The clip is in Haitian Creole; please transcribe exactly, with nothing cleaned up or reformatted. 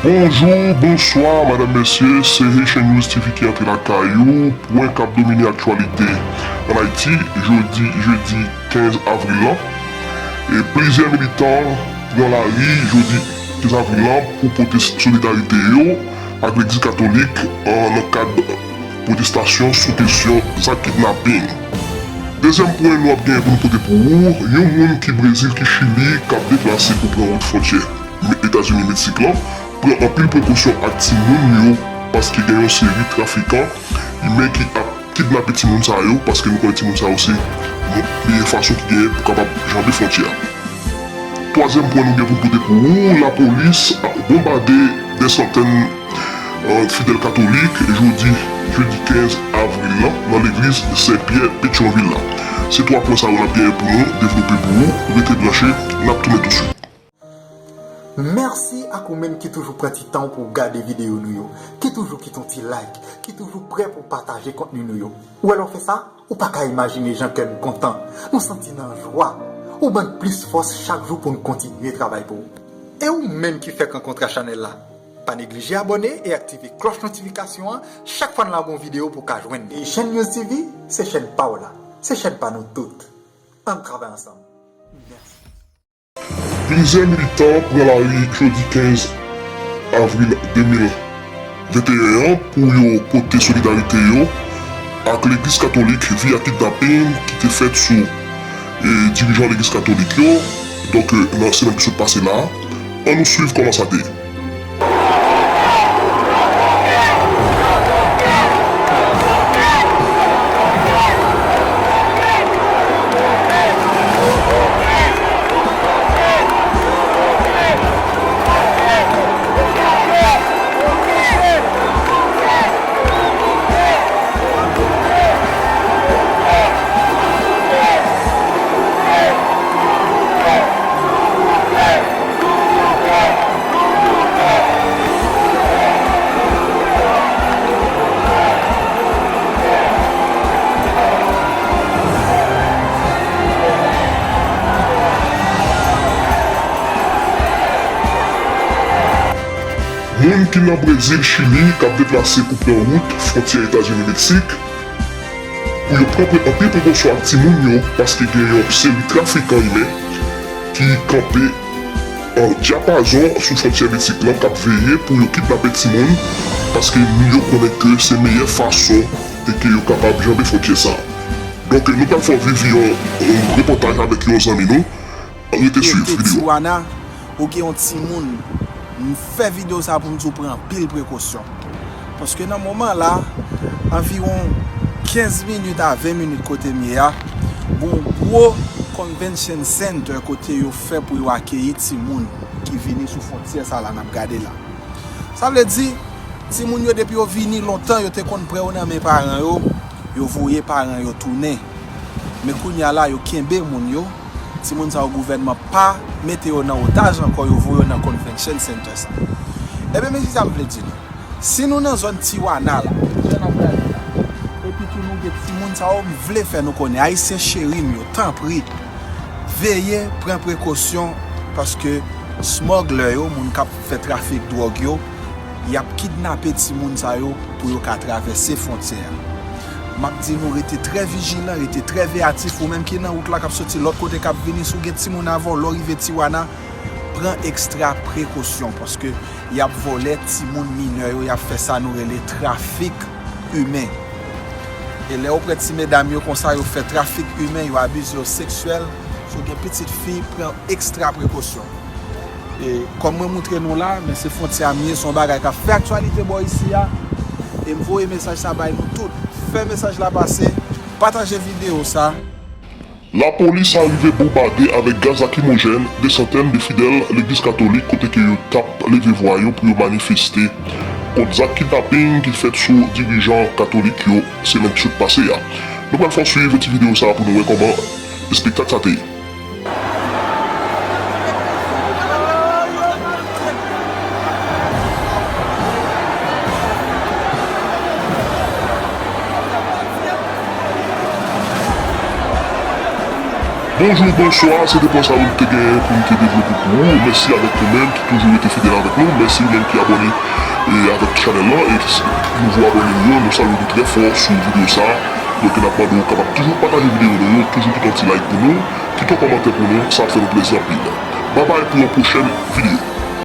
Bonjou, bonswa, madanm, mesye, se Haitian News T V ki antre lakay ou. Pwen k ap domine aktyalite ann Ayiti, jodi, jedi kenz avril lan. E plizyè militan pran lari jodi kenz avril lan pou pote solidarite yo ak Legliz Katolik, an, nan kad pwotestasyon sou kesyon zak kidnaping. Dezyèm pwen nou ap genyen pou nou pote pou ou, yon moun ki Brezil, ki Chili, k ap deplase pou pran wout fwontyè Etazini, Meksik lan, pran anpil prekosyon ak timoun yo, paske gen yon seri trafikan imen ki ap kidnape timoun sa yo, paske nou konnen timoun sa yo se yon meyè fason ki genyen pou kapab janbe fwontyè a. Twazyèm pwen nou gen pou pote pou ou, lapolis ap bonbade dè santèn, euh, fidèl katolik jodi, jedi kenz avril lan, nan legliz Sen Pyè Petyonvil la. Se twa pwen sa yo n ap genyen pou nou devlope pou ou. Rete branche, n ap tounen touswit. Mèsi ak ou menm ki toujou pran ti tan w pou w gade videyo nou yo, ki toujou kite yon ti like, ki toujou prè pou w pataje kontni nou yo. Ou wè lè w fè sa, ou pa ka imajine jan kè n kontan, nou santi n an jwa, ou ban n plis fòs chak jou pou n kontinye travay pou ou. E ou menm ki fèk rankontre chanèl la, pa neglije abòne e aktive klòch notifikasyon an chak fwa n lage yon videyo pou w ka jwenn li. E Haitian News T V, se chèn pa w la, se chèn pa nou tout. Ann travay ansanm. Mèsi. Plizyè militan pran lari jodi kenz avril de mil venteyen an pou yo pote solidarite yo ak Legliz Katolik via kidnaping ki te fèt sou, e, dirijan Legliz Katolik yo. Donk, e, nan semèn ki sot pase la, ann nou swiv kòman sa te ye. Moun ki nan Brezil, Chili, k ap deplase pou pran wout fwontyè Etazini, Meksik, pou yo pran pre-, anpil prekosyon ak timoun yo, paske gen yon seri trafikan imen ki kanpe an dyapazon sou fwontyè Meksik lan, k ap veye pou yo kidnape timoun, paske yo konnen ke se meyè fason e ke yo kapab janbe fwontyè sa a. Donk, nou pral fè w viv yon, yon repòtaj avèk yon zanmi nou. Rete swiv videyo. Tijuana, ou gen yon timoun. M fè videyo sa pou m di w pran anpil prekosyon. Paske nan moman la, anviwon kenz minit a ven minit kote m ye a, gon gwo convention center kote yo fè pou yo akeyi timoun ki vini sou fwontyè sa la n ap gade la. Sa vle di, timoun yo depi yo vini lontan, yo te konn pran yo nan men paran yo, yo voye paran yo tounen. Men kounye a la, yo kenbe moun yo, timoun sa yo gouvènman pa mete yo nan otaj ankò, yo voye yo nan convention center sa. Ebyen, men kisa m vle di nou. Si nou nan zòn Tijuana la, jan n ap gade la, epi tou nou gen timoun sa yo, m vle fè nou konnen, Ayisyen cheri m yo, tanpri, veye, pran prekosyon, paske smuggler yo, moun k ap fè trafik dwòg yo, y ap kidnape timoun sa yo pou yo ka travèse fwontyè a. M ap di nou rete trè vijilan, rete trè veyatif, ou menm ki nan wout la k ap soti lòt kote k ap vini, si w gen timoun avè w, lè w rive Tijuana, pran ekstra prekosyon, paske y ap vòlè timoun minè yo, y ap fè sa nou rele trafik imen. E lè yo pran ti medam yo konsa, yo fè trafik imen, yo abize yo seksyèl, si w gen pitit fi, pran ekstra prekosyon. E kòm mwen moutre nou la, men se fwontyè a m ye, se yon bagay k ap fè aktyalite bò isi a. E m voye mesaj sa bay nou tout. Fè mesaj la pase, pataje videyo sa. Lapolis arive bonbade avèk gaz lakrimojèn de santèn de fidèl legliz katolik kote ke yo t ap leve vwa yo pou yo manifeste kont zak kidnaping ki fèt sou dirijan katolik yo semèn ki sot pase a. Nou pral fè w swiv ti videyo sa a pou nou wè kòman espektak sa te ye. Bonjou, bonswa, se te pwen sa nou te gen pou nou te devlope pou ou. Mèsi avèk ou menm ki toujou rete fidèl avèk nou. Mèsi ou menm ki abòne e avèk chanèl lan. E nouvo abòne nou yo, nou salye nou trè fò sou videyo sa. Donk n ap mande w kapab toujou pataje videyo nou yo, toujou kite yon ti like pou nou, kite yon kòmantè pou nou, sa ap fè nou plezi anpil. Babay pou yon pwochèn videyo.